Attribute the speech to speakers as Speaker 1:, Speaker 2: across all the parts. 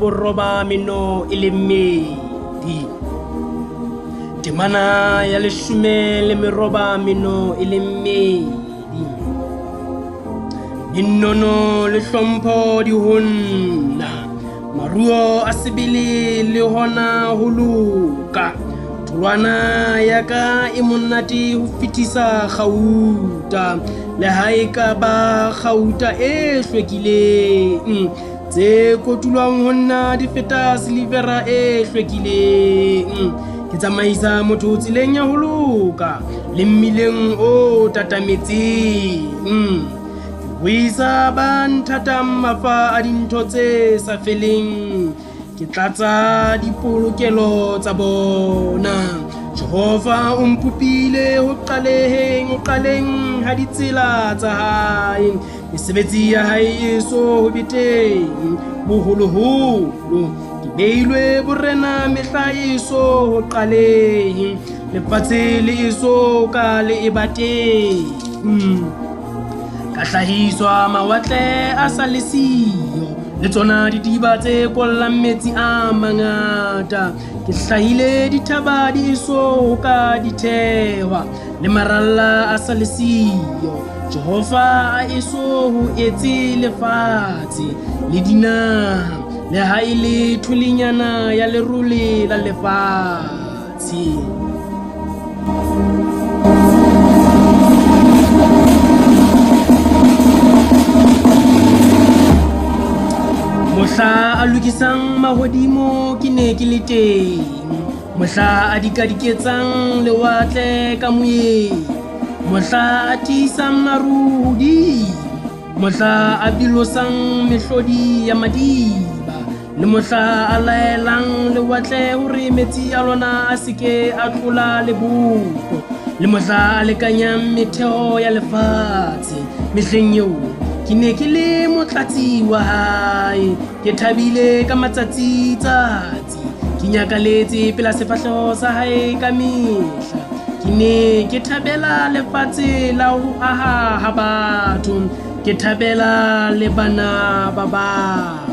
Speaker 1: boroba meno e le mmedi. Temana ya leshome le meroba meno e le mmedi. Dinono le hlompho di ho nna, maruo a sebele le hona ho loka. Tholwana ya ka e monate ho fetisa kgauta, le ha e ka ba kgauta e hlwekileng. Tse kotulwang ho nna di feta silivera e hlwekileng. Ke tsamaisa motho tseleng ya ho loka le mmileng o tatametseng. Ke ruisa ba nthatang mafa a dintho tse sa feleng, ke tlatsa dipolokelo tsa bona. Jehova o mpopile ho qaleheng, ho qaleng ha ditsela tsa hae. Mesebetsi ya hae e so ho be teng boholoholo. Ke beilwe borena mehla e so ho qalehe, lefatshe le eso ka le eba teng. Ka hlahiswa mawatle a sa le siyo, le tsona didiba tse kollang metsi a mangata. Ke hlahile dithaba di eso ho ka di thehwa, le maralla a sa le siyo. Jehova a eso ho etse lefatshe le dinaha, le ha e le thulenyana ya lerole la lefatshe. Mohla a lokisang mahodimo ke ne ke le teng, mohla a dikadiketsang lewatle ka moyeng, mohla a tiisang maru hodimo, mohla a bilosang mehlodi ya madiba, le mohla a laelang lewatle hore metsi a lona a se ke a tlola lebopo, le mohla a lekanyang metheo ya lefatshe. Mehleng eo ke ne ke le motlatsi wa hae, ke thabile ka matsatsi-tsatsi, ke nyakaletse pela sefahleho sa hae ka mehla. Ke ne ke thabela lefatshe la ho aha ha batho, ke thabela le bana ba batho.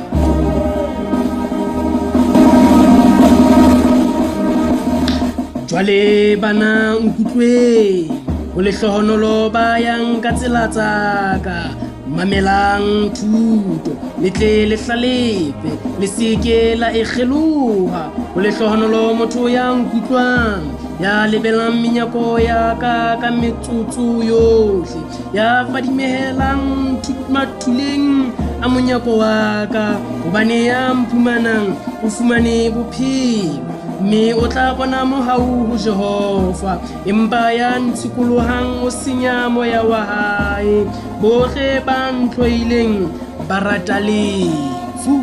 Speaker 1: Jwale bana nkutlweng, ho lehlohonolo ba yang ka tsela tsa ka. Mamelang thuto, le tle le hlalefe, le se ke la e kgeloha. Ho lehlohonolo motho ya nkutlwang, ya lebelang menyako ya ka ka metsotso yohle, ya fadimehelang mathuleng a monyako wa ka, hobane ya mphumanang o fumane bophelo, mme o tla bona mohau ho Jehova. Empa ya ntshikolohang o senya moya wa hae, bohle ba ntlhoileng ba rata lefu.